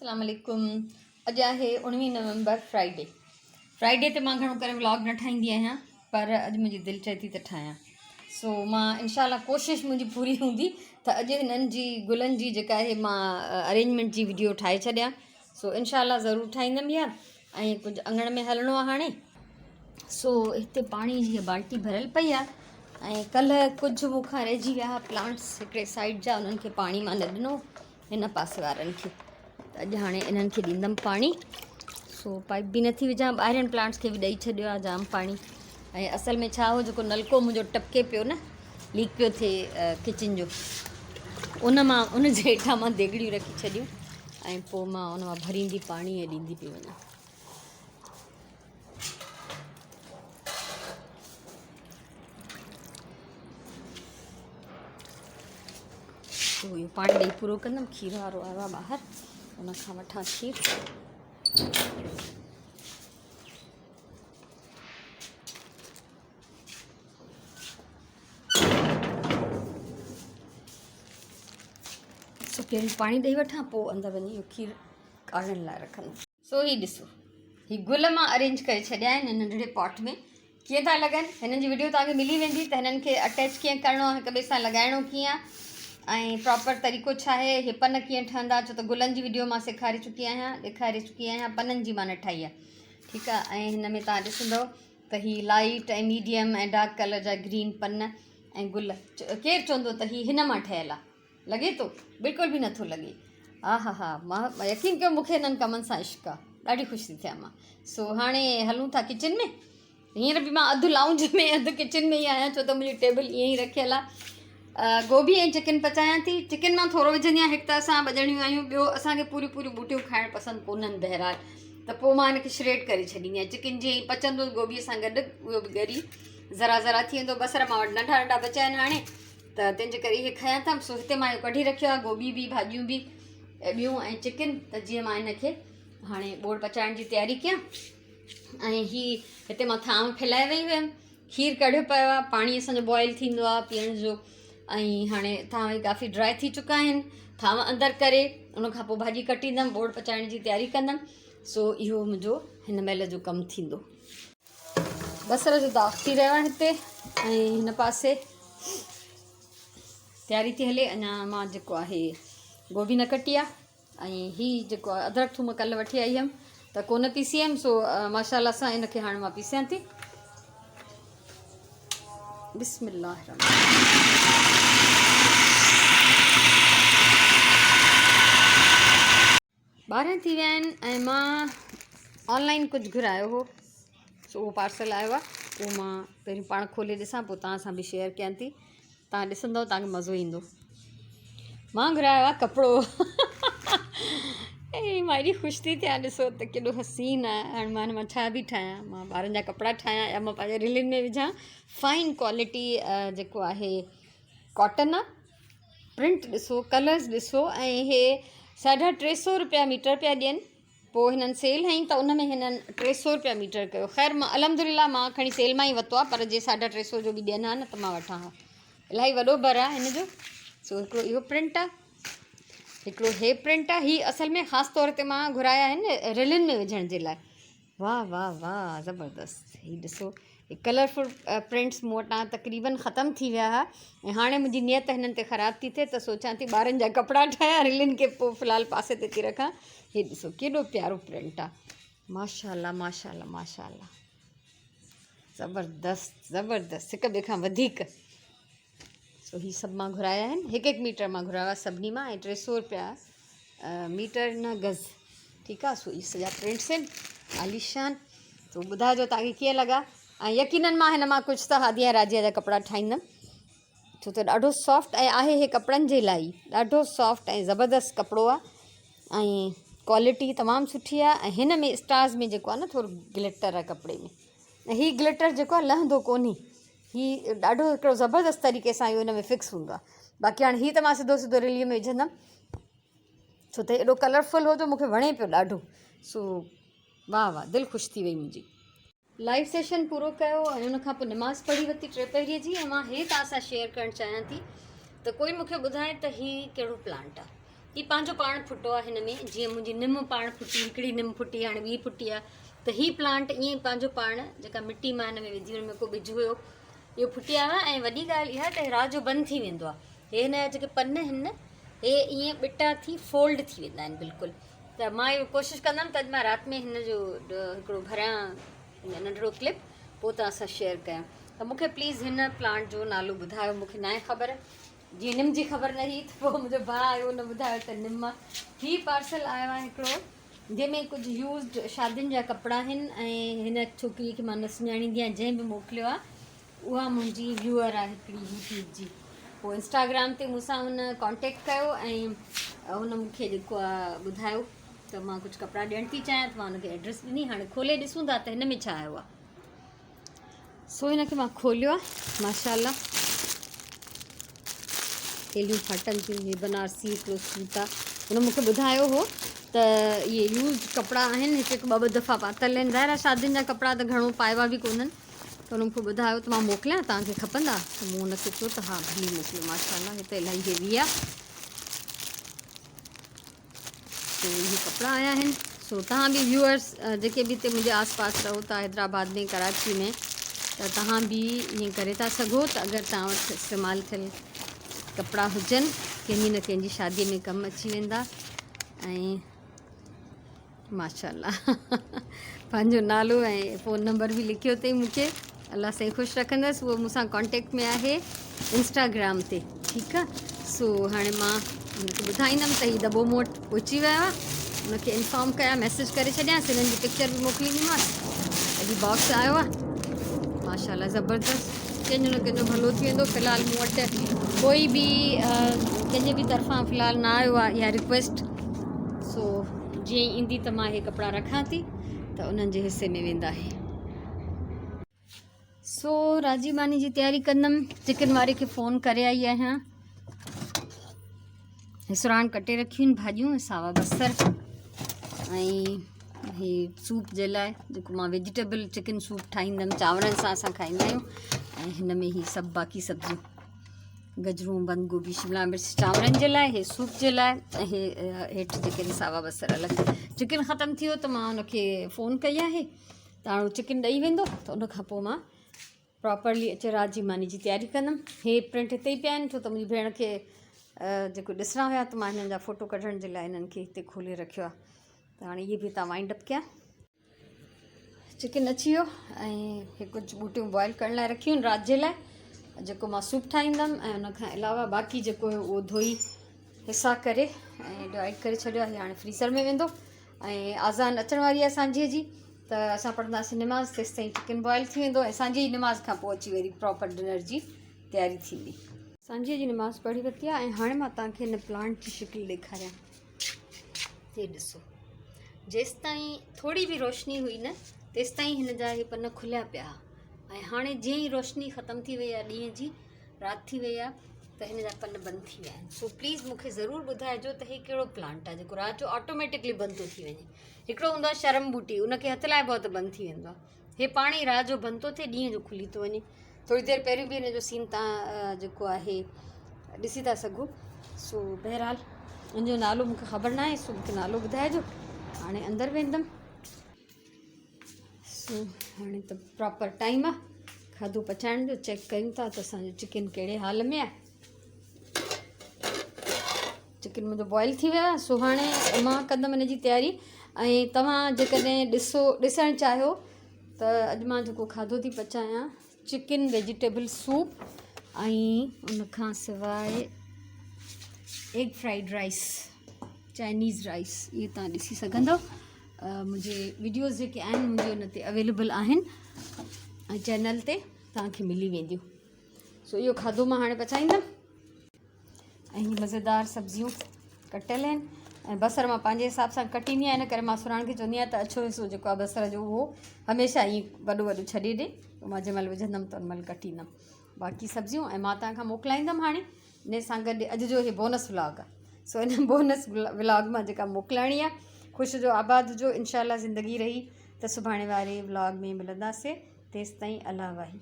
اسلام عليڪم اڄ آهي 19 نومبر فرائيڊي فرائيڊي تي مان گهڻو ڪري ولاگ نه ٺاهيندي آهيان پر اڄ منهنجي دل چئي ٿي ته ٺاهيان سو مان انشاء الله ڪوشش منهنجي پوري هوندي ته اڄ هنن جي گلن جي جيڪا آهي مان ارينجمينٽ جي وڊيو ٺاهي ڇڏيان سو انشاء الله ضرور ٺاهيندم اها ۽ ڪجهه اڱڻ ۾ هلڻو آهي هاڻي سو هتي پاڻي جي هيء بالٽي ڀريل پئي آهي ۽ ڪلهه ڪجهه مون کان رهجي ويا هئا پلانٽس هڪڙي سائيڊ جا انهن کي پاڻي مان نه ڏنو هن پاسي وارن کي ته اڄ هاڻي انهن کي ڏيندم پاڻي سو پائپ به نٿي وجهان ٻاهرين پلانٽس کي به ڏئي ڇڏيو آهي جام پاڻي ۽ اصل ۾ ڇا هو جيڪو نلڪو منهنجو ٽپڪي پيو نه ليڪ پيو ٿئي ڪچن جو ان مان ان جي هيٺان مان ديڳڙيون رکي ڇڏيون ۽ پوء مان ان مان ڀريندي پاڻي ۽ ڏيندي پئي وڃان اهو پاڻي ڏئي پورو ڪندم کير وارو آيو آهي ٻاهر ان کان وٺان کير سو پهرين پاڻي ڏئي وٺان پوء اندر وڃي اهو کير ڪاڙهڻ لاء رکندم سو هي ڏسو هي گل مان ارينج ڪري ڇڏيا آهن ننڍڙي پاٽ ۾ ڪيئن ٿا لڳن هنن جي وڊيو توهان کي ملي ويندي ته هنن کي اٽيچ ڪيئن ڪرڻو آهي هڪ ٻئي سان لڳائڻو ڪيئن آهي ۽ پراپر طريقو ڇا آهي هي پن ڪيئن ٺهندا ڇو ته گلن جي وڊيو مان سيکاري چڪي آهيان ڏيکاري چڪي آهيان پنن جي مان نه ٺاهي آهي ٺيڪ آهي ۽ هن ۾ توهان ڏسندو ته هي لائيٽ ۽ ميڊيم ۽ ڊارڪ ڪلر جا گرين پن ۽ گل ڪير چوندو ته هي هن مان ٺهيل آهي لڳي ٿو بلڪل به نٿو لڳي ها ها ها مان يقين ڪيو مونکي هنن ڪمن سان عشق آ ڏاڍي خوش ٿي ٿيان مان سو هاڻي هلون ٿا ڪچن ۾ هينئر به مان اڌ لائونج ۾ اڌ ڪچن ۾ ئي آهيان ڇو ته منهنجي ٽيبل ائين ئي رکيل آ گوبي ۽ چڪن پچايان ٿي چڪن مان ٿورو وجهندي آهيان هڪ ته اسان ٻه ڄڻيون آهيون ٻيو اسانکي پوريون پوريون ٻوٽيون کائڻ پسند ڪونهن بهرحال ته پوء مان هن کي شريڊ ڪري ڇڏيندي آهيان چڪن جيئن ئي پچندو گوبي سان گڏ اهو به ڳري ذرا ذرا ٿي ويندو بصر مان وٽ ننڍا ننڍا بچيا آهن هاڻي ته تنهن جي ڪري اهي کنيا اٿم سو هتي مان اهو ڪڍي رکيو آهي گوبي به ڀاڄيون به ٻيون ۽ چڪن ته جيئن مان هن کي هاڻي ٻوڙ پچائڻ جي تياري ڪيان ۽ هي هتي مان ٿانو ڦهلائي وئي هيم کير ڪڙهيو پيو آهي پاڻي اسانجو بوائل ٿيندو آهي پيئڻ جو ۽ هاڻي ٿانو ڪافي ڊرائي ٿي چڪا آهن ٿانو اندر ڪري ان کان پوء ڀاڄي ڪٽيندم ٻوڙ پچائڻ جي تياري ڪندم سو اهو منهنجو هن مهل جو ڪم ٿيندو بصر جو داغ ٿي رهيو آهي هتي ۽ هن پاسي تياري ٿي هلي اڃا مان جيڪو آهي گوبي نه ڪٽي آهي ۽ هي جيڪو آهي ادرڪ ٿوم ڪلهه وٺي آئي هيم ته ڪونه پيسي هيم سو ماشاء الله سان ان کي هاڻي مان پيسيان ٿي بسم الله الرحمن 12 ٿي ويا آهن ۽ مان آن لائن ڪجهه گهرايو هو سو اهو پارسل آيو آهي اهو مان پهريون پاڻ کولي ڏسان پوء توهان سان به شيئر ڪيان ٿي توهان ڏسندو توهان کي مزو ايندو مان گهرايو آهي ڪپڙو ۽ مان ايڏي خوش ٿي ٿيان ڏسو ته ڪيڏو حسين آهي هاڻي مان هن مان ڇا به ٺاهيان مان ٻارن جا ڪپڙا ٺاهيان يا مان پنهنجي رلين ۾ وجهان فائن ڪوالٽي جيڪو آهي ڪاٽن آهي پرنٽ ڏسو ڪلرز ڏسو ۽ هي ساڍا 300 روپيا ميٽر پيا ڏين پوء هنن سيل هنئي ته ان ۾ هنن 300 روپيا ميٽر ڪيو خير مان الحمد لله مان کڻي سيل مان ئي ورتو آهي پر جي ساڍا 300 جو به ڏين ها نه ته مان وٺان ها الاهي وڏو بر آهي هن جو سو هڪڙو اهو پرنٽ آهي هڪڙو هي پرنٽ آهي هي اصل ۾ خاص طور تي مان گهرايا آهن رلين ۾ وجهڻ جي لاء واه واه واه زبردست هي ڏسو هي ڪلرفل پرنٽس مون وٽان تقريبن ختم ٿي ويا ها ۽ هاڻي منهنجي نيت هنن تي خراب ٿي ٿئي ته سوچان ٿي ٻارن جا ڪپڙا ٺاهيان رلين کي پوء في الحال پاسي تي ٿي رکان هي ڏسو ڪيڏو پيارو پرنٽ آ ماشاء الله ماشاء الله ماشاء الله زبردست زبردست هڪ ٻئي کان وڌيڪ سو هي سڀ مان گهرايا آهن هڪ هڪ ميٽر مان گهرايو آهي سڀني مان ۽ 300 روپيا ميٽر نه گز ٺيڪ آهي سو هي سڄا پرنٽس آهن عاليشان تو ٻڌائجو توهان کي ڪيئن لڳا ۽ يقينن مان هن مان ڪجهه ته هادي ۽ راجيا جا ڪپڙا ٺاهيندم ڇو ته ڏاڍو سافٽ ۽ آهي هي ڪپڙن جي لاء ئي ڏاڍو سافٽ ۽ زبردست ڪپڙو آهي ۽ ڪوالٽي تمام سٺي آهي ۽ هن ۾ اسٽارز ۾ جيڪو آهي نه ٿورو گلٽر آهي ڪپڙي ۾ ۽ هي گلٽر جيڪو آهي لهندو ڪونهي هي ڏاڍو هڪڙو زبردست طريقي سان اهو هن ۾ فڪس هوندو آهي باقي هاڻي هي ته مان سڌو سڌو رلي ۾ وجهندم ڇو ته ايڏو ڪلرفل هو جو مونکي وڻي پيو ڏاڍو سو واهه واهه دل خوش ٿي وئي منهنجي. لائيو سيشن پورو ڪيو ۽ ان کان پوء نماز پڙهي ورتي ٽي پهري جي ۽ مان هي توهان سان شيئر ڪرڻ چاهيان ٿي ته ڪوئي مونکي ٻڌائي ته هي ڪهڙو پلانٽ آهي. هي پنهنجو پاڻ ڦٽو آهي هن ۾ جيئن منهنجي نم پاڻ ڦٽي هڪڙي نم ڦٽي هاڻي ٻي ڦٽي آهي ته هي پلانٽ ائين ئي پنهنجو پاڻ جيڪا مٽي مان هن ۾ وڌي هن ۾ ڪو ٻج هيو اهو ڦٽي آيو آهي ۽ وڏي ڳالهه اها ته رات جو بند ٿي ويندو آهي هي هن جا جيڪي پن آهن نه هي ائين ٻٽا ٿي فولڊ ٿي ويندا آهن بلڪل ته مان اهو ڪوشش ڪندم ته اڄ مان رات ۾ هن جو هڪڙو ڀريان ننڍڙو ڪلپ پوء توهان سان شيئر ڪيان ته مونکي پليز هن پلانٽ جو نالو ٻڌايو مونکي ناهي خبر جيئن نم جي خبر نه هئي ته پوء منهنجو ڀاء آيو ان ٻڌايو ته نم آ. هي پارسل آيو آهي هڪڙو جنهن ۾ ڪجهه يوزڊ شادين جا ڪپڙا آهن ۽ هن ڇوڪري کي مان نه سڃاڻيندي آهيان جنهن به موڪليو آهي اها منهنجي ويوئر آهي هڪڙي يوٽيوب جي پوء انسٽاگرام تي مون سان هن ڪانٽيڪٽ ڪيو ۽ هن مون کي جيڪو آهي ٻڌايو ته مان ڪجهه ڪپڙا ڏيڻ ٿي چاهيان ته مان هن کي ايڊريس ڏني هاڻي کولي ڏسون ٿا ته هن ۾ ڇا آيو آهي سو هن کي مان کوليو آهي ماشاء الله ٿيلهيون ڦاٽن ٿيون هي بنارسي هڪڙو سوٽ آهي هن مونکي ٻڌايو هو ته اهي يوز ڪپڙا آهن هڪ هڪ ٻه ٻه دفعا پاتل آهن ظاهر آهي شادين جا ڪپڙا ته گهڻو پائبا به ڪونهن ته هن مونکي ٻڌايو ته مان موڪليان توهان کي کپندا ته مون هن کي چيو ته ها ڀلي موڪليو ماشاء الله هي ته الاهي هيوي آهي سو اهي ڪپڙا آيا آهن سو توهان به ويوئرس جيڪي به هتي منهنجي آس پاس رهو ٿا حيدرآباد ۾ ڪراچي ۾ ته توهان به ائين ڪري ٿا سگهو ته اگر توهان وٽ استعمال ٿيل ڪپڙا هجن ڪنهن جي نه ڪنهن جي شادي ۾ ڪم اچي ويندا ۽ ماشاء الله پنهنجو نالو ۽ فون نمبر به لکيو اٿئي مونکي الله سائين خوش رکندس اهو مون سان ڪانٽيڪٽ ۾ آهي انسٽاگرام تي ٺيڪ آ سو هاڻي مان هن کي ٻڌائيندم ته هي دٻو مون وٽ پهچي ويو آهي هن کي انفارم ڪيان ميسج ڪري ڇڏيانس هنن جي پڪچر به موڪلينديمانس اڄ باڪس آيو آهي ماشاء الله زبردست ڪنهن جو نه ڪنهن جو ڀلو ٿي ويندو في الحال مون وٽ ڪوئي به ڪنهن جي به طرفان في الحال نه آيو آهي اها رڪويسٽ سو جيئن ئي ايندي ته مان اهي ڪپڙا رکان ٿي ته انهن جي حصي ۾ ويندا اهي. سو راجي ماني جي تياري ڪندم. چڪن واري کي فون ڪري آئي آهيان. سراڻ ڪٽي رکيون آهن ڀاڄيون ساوا بصر ۽ هي سوپ جي لاء جيڪو مان ويجيٽيبل چڪن سوپ ٺاهيندم چانورن سان اسان کائيندا آهيون ۽ هن ۾ هي سڀ باقي سبزيون گجرون، بند گوبي، شملا مرچ چانورن جي لاء، هي سوپ جي لاء ۽ هي هيٺ جيڪي آهن ساوا بصر الڳ. چڪن ختم ٿي ويو ته مان ان کي فون ڪئي آهي ته هاڻي هو چڪن ڏئي ويندو ته ان کان پوء مان پراپرلي اچي رات جي ماني جي تياري ڪندم. هي پرنٽ هتي ئي پيا آهن ڇو ته منهنجي ڀيڻ کي جيڪو ڏسڻا هيا ته مان هنن جا فوٽو ڪڍڻ جي لاء هنن کي هتي کولي رکيو آهي ته هاڻي اهي به هتان وائنڊ اپ ڪيان. چڪن اچي ويو ۽ هي ڪجهه ٻوٽيون بوائل ڪرڻ لاء رکيون آهن رات جي لاء جيڪو مان سوپ ٺاهيندم ۽ ان کان علاوه باقي جيڪو هو اهو ڌوئي حصا ڪري ۽ ڊوائيڊ ڪري ڇڏيو آهي هاڻي فريزر ۾ ويندو ۽ آذان اچڻ واري آهي سانجهي جي ته اسان پڙهنداسين نماز تيس تائين چڪن بوائل ٿي ويندو ۽ سانجهي جي نماز کان پوء اچي وري پراپر ڊنر جي تياري ٿيندي. سانجهي جي نماز پڙهي ورتي آهي ۽ هاڻي مان توهان کي هن پلانٽ جي شڪل ڏيکاريان. هي ڏسو جيستائين ٿوري به روشني هئي نه تيستائين هن جا هي پن کليا پيا ها ۽ هاڻي جيئن ئي روشني ختم ٿي وئي آهي ڏينهن جي رات ٿي وئي آهي ته هن جا پن بند ٿي ويا آهن سو پليز مون کي ضرور ٻڌائجو ته هي ڪهڙو پلانٽ آهي جيڪو رات جو آٽوميٽڪلي بند ٿو ٿي وڃي هڪڙو هوندو آهي شرم ٻوٽي ان کي هٿ لائبو آهي ته بند ٿي ويندو آهي هي پاڻ ئي رات جو بند ٿو ٿئي ڏينهن جو کلي ٿو وڃي ٿوري دير پهريون به هن جو سين تان جيڪو آهي ڏسي ٿا سگهو سو بهرحال ان جو نالو مونکي خبر نه آهي سو مونکي نالو ٻڌائجو هاڻي اندر ويندم سو هاڻي ته پراپر ٽائيم آهي کاڌو پچائڻ جو چيڪ ڪيون ٿا ته اسانجو چڪن ڪهڙي حال ۾ آهي چڪن منهنجو بوائل ٿي ويو آهي سو هاڻي مان ڪندم ان جي تياري ۽ توهان جيڪڏهن ڏسو ڏسڻ چاهيو ته اڄ مان جيڪو کاڌو ٿي پچايان چڪن ويجيٽيبل سوپ ۽ ان کان سواء egg fried rice Chinese rice اهي تان ڏسي سگهندو منهنجي ويڊيوز جيڪي آهن منهنجي ان تي اويليبل آهن ۽ چينل تي توهان کي ملي وينديون سو اهو کاڌو مان هاڻي پچائيندم ۽ هي مزيدار سبزيون ڪٽيل آهن ۽ بصر مان پنهنجي حساب سان ڪٽيندي آهيان ان ڪري مان سراڻ کي چوندي آهيان ته اڇو حصو جيڪو آهي بصر جو اهو هميشه ائين وڏو وڏو ڇڏي ڏي پوء مان جنهن مهل وجهندم ته ان مهل ڪٽيندم باقي سبزيون ۽ مان توهان کان موڪلائيندم هاڻي ان سان گڏ اڄ جو هي بونس ولاگ آهي سو ان بونس ولاگ مان جيڪا موڪلائڻي آهي خوش هجو آباد هجو انشاء الله زندگي رهي ته سڀاڻي واري ولاگ ۾ ملنداسي تيستائين الله واهي.